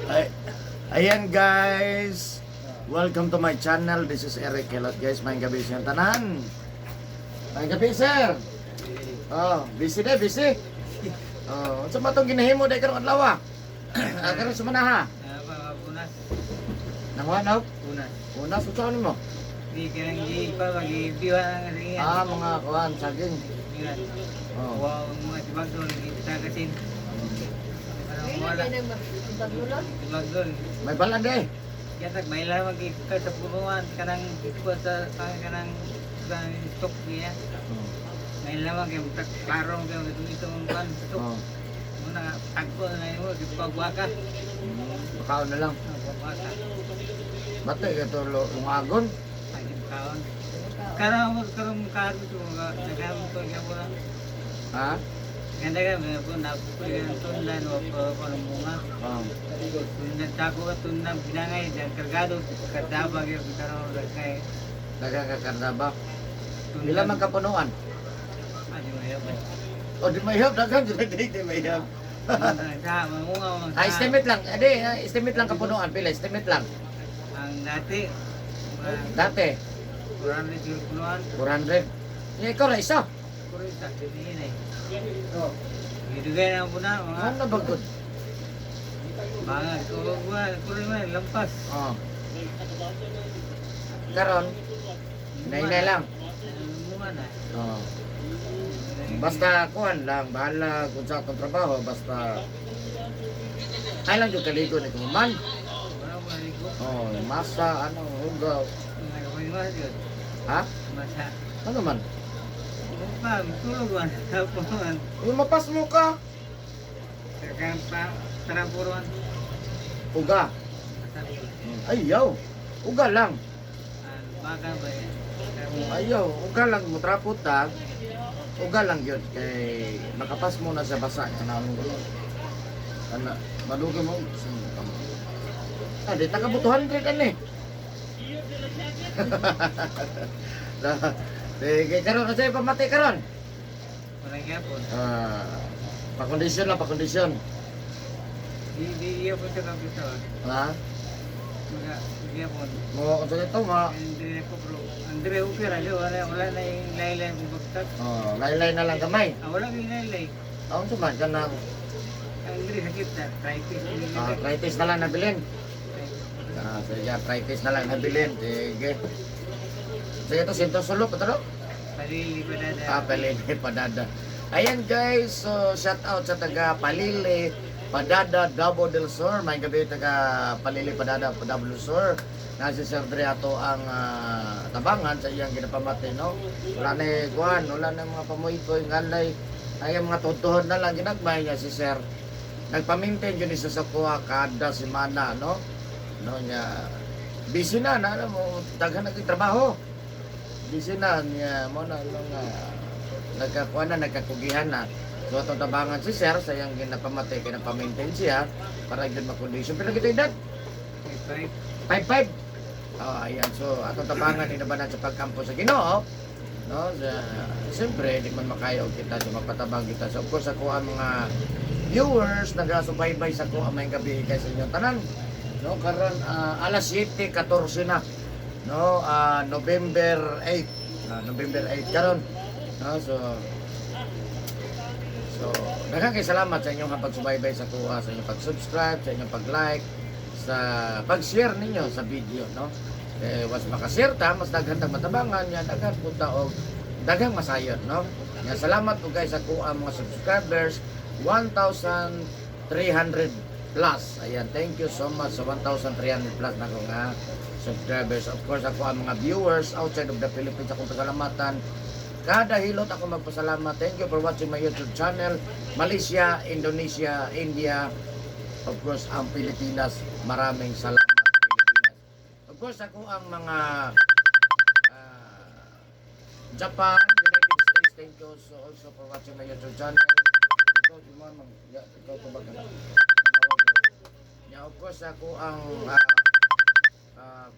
Ay, ayan guys. Welcome to my channel. This is Eric Helot, guys. Maayong gabii sa tanan. Maayong gabii, sir. Oh, busy na, busy. Oh, unsa man tong ginahimo day karong adlaw? Ah, karon sumana ha. Ah, punas. Nangwanaw? Punas. Una sa nimo? Di ka nang di pa magibiwa ang ringan. Ah, mga kuan saging. Biwan. Oh. Wow, mga tibagdol kita kasi. Parang wala. Tibagdol. May balan day. Yatag may lang magika sa punuan kanang kuha sa kanang sa stock niya. Oh. May lamang kay klaro kay itong itong kan stock. Oh. Muna tagpo na imo gipagwaka. Bakaon na lang. Pagwaka. Bate ito lungagon. Ay kaon. Karon karon karon to mga nagam to gyapon. Ha? Ganda ka, may po na po yung tundan o po po ng bunga. Oh. Tundan tako ka tundan binangay dan kargado kadaba gyud karon kay Daghang ka karnaba. Pila man kapunuan? Ay may ba. O di may help daghan jud di may help. Sa mga mga Ah, estimate lang. Ade, estimate lang kapunuan pila, estimate lang. Ang dati mga Dati 400 yung punuan. 400. Ya, ikaw ra isa. Puro isa dinhi eh. Gidugay na po na mga Ano ba good? mga kuha kuha man lampas. Oh. Karon, hinay lang. Bunga na. Oh. Basta kuan lang, bahala kung sa akong trabaho, basta ay lang jud kaligo ni kuman. Wala mo ligo. Oh, masa ano, hugaw. Nagpapaliwas yun. Ha? Masa. Ano man? Pa, tulog man. Tapuan. Yung mapas mo ka. Kaya pa, tarapuruan. Uga. Ayaw. Uga lang. Baka ba yan? Ayaw, uga lang mo trapot ta. Uga lang yun kay makapas mo na sa basa kana anong gulo. Ana, madugay mo. Ah, di ta ka 200 ani. Sige, karon kasi pamati karon. Walang yapon. Ah, pakondisyon lang, pakondisyon. Di, di iya po sa kapito. Ha? Mga yapon. Mo kung sa ito, ma. Andre ko bro. Andre okay ra wala wala na yung laylay kung bagtak. Oh, laylay na lang kamay. Ah, wala yung laylay. Aon sa man kanang Andre sakit na. Arthritis. Arthritis na lang nabilin. Ah, sige, arthritis na lang nabilin. Sige. Sige ito, sinto sulok ito, no? Palili pa na. Ah, Palili, Padada. Ayan guys, so shout out sa taga Palili, Padada, Davao del Sur. May gabi taga Palili, Padada, Davao del Sur. Nasa Sir Dre ato ang tabangan sa iyang ginapamati, no? Wala na eh, kuwan, wala na mga pamuitoy, ngalay. Ay, ang mga tutuhon na lang ginagmay niya si Sir. Nagpamintain yun isa sa kuha kada semana, no? No, niya, busy na, na, alam mo, daghan na trabaho. Busy na niya mo na no nga nagkakuha na nagkakugihan na. So atong tabangan si sir sa iyang ginapamatay kinapa-maintain siya para gyud makondisyon. Pero kita edad Five. 55. Oh, ayan. So atong tabangan inabanan sa pagkampo sa Ginoo, no? Sa, siyempre di man makayo kita so mapatabang kita. So of course ako ang mga viewers nagasubaybay sa ko ang may gabi kay sa inyong tanan, no? Karon alas 7:14 na, no? November 8. November 8 karon, no? So daghang kay salamat sa inyong pagsubaybay sa kuha, sa inyong pag-subscribe, sa inyong pag-like, sa pag-share ninyo sa video, no? Eh was makashare ta, mas daghan tag matabangan nya, daghan punta og daghang masayon, no? Nya salamat po guys sa kuha mga subscribers, 1,300 plus. Ayan, thank you so much sa 1,300 plus na ko nga subscribers. Of course, ako ang mga viewers outside of the Philippines, akong pasalamatan. Kada hilot ako magpasalamat. Thank you for watching my YouTube channel. Malaysia, Indonesia, India, of course, ang Pilipinas. Maraming salamat, Pilipinas. Of course, ako ang mga Japan, United States, thank you so also for watching my YouTube channel. Ikaw, di mo, ya, ikaw to ba ka na? Yeah, of course, ako ang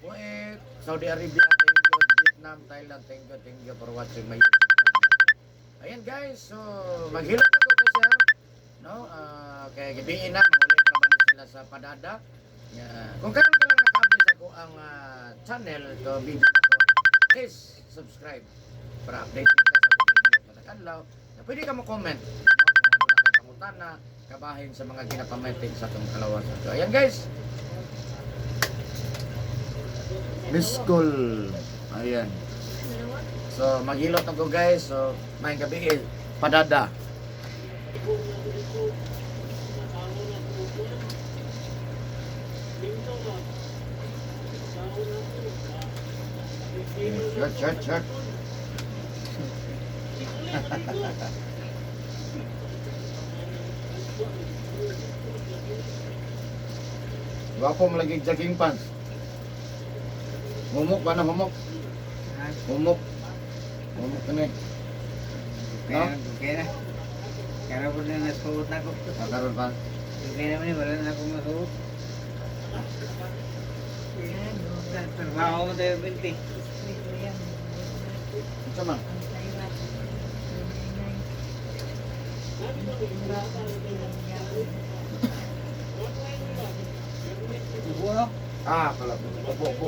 Kuwait, Saudi Arabia, thank you, Vietnam, Thailand, thank you for watching my YouTube channel. Ayan guys, so maghilot ako kay sir. No, kay gabiin na, mangulit na naman. nila sa Padada. Nga, kung karon ka lang naka sa akoang channel to video na to, please subscribe para updated ka sa video matag adlaw. Na pwede ka mo comment, no? Kung ano na kay pangutana kabahin sa mga ginapamating sa atong kalawasan. So ayan, guys. Miss call. Ayan. So maghilot ako, guys. So may gabi eh, Padada. Short, short, short. Gwapo mo lagi jogging pants. Humok ba na humok? Ha? Humok. Humok na eh. Okay na, okay na. Karon po na nasuot na ko. Nakaroon pa. Okay naman eh, wala na akong masuot. Trabaho mo tayo, Binti. Unsa man? Ubo, no? Ah, pala. Opo, opo.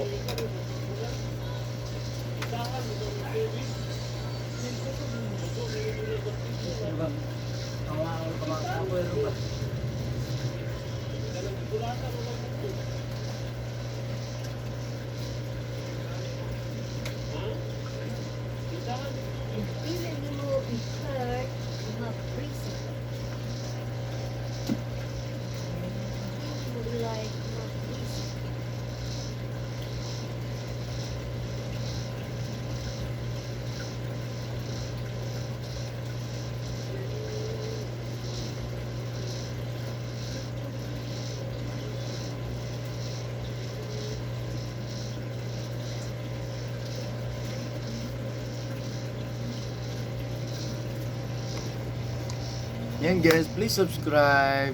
Pili nimo i-shirt nga prison. Dili mo like nga prison. Yan guys, please subscribe.